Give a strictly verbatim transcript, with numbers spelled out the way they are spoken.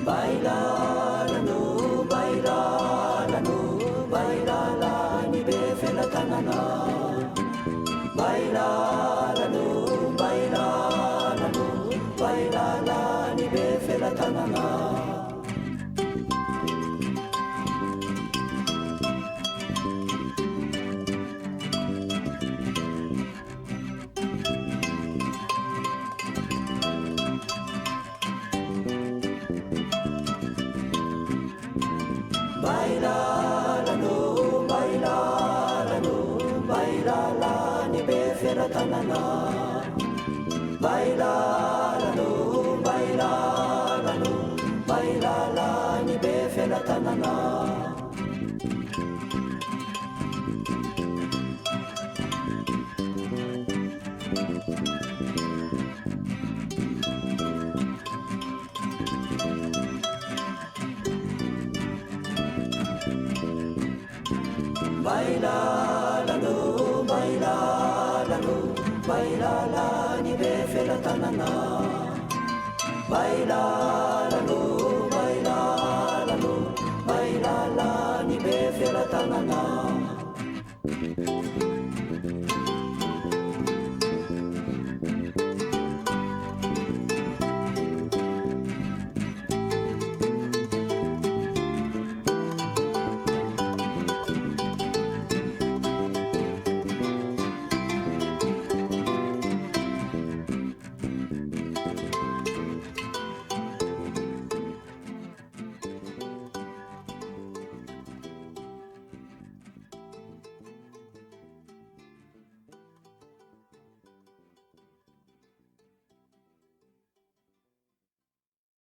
Baila la no, baila la no, baila la ni be fela tanana. Baila la no, baila la no, baila la ni be fela tanana. Baila la no, baila la no, baila la ni be fela tanana. Baila la no, baila la no, baila la ni be fela tanana. Baila la no, baila la no, baila la ni be fela tanana. Baila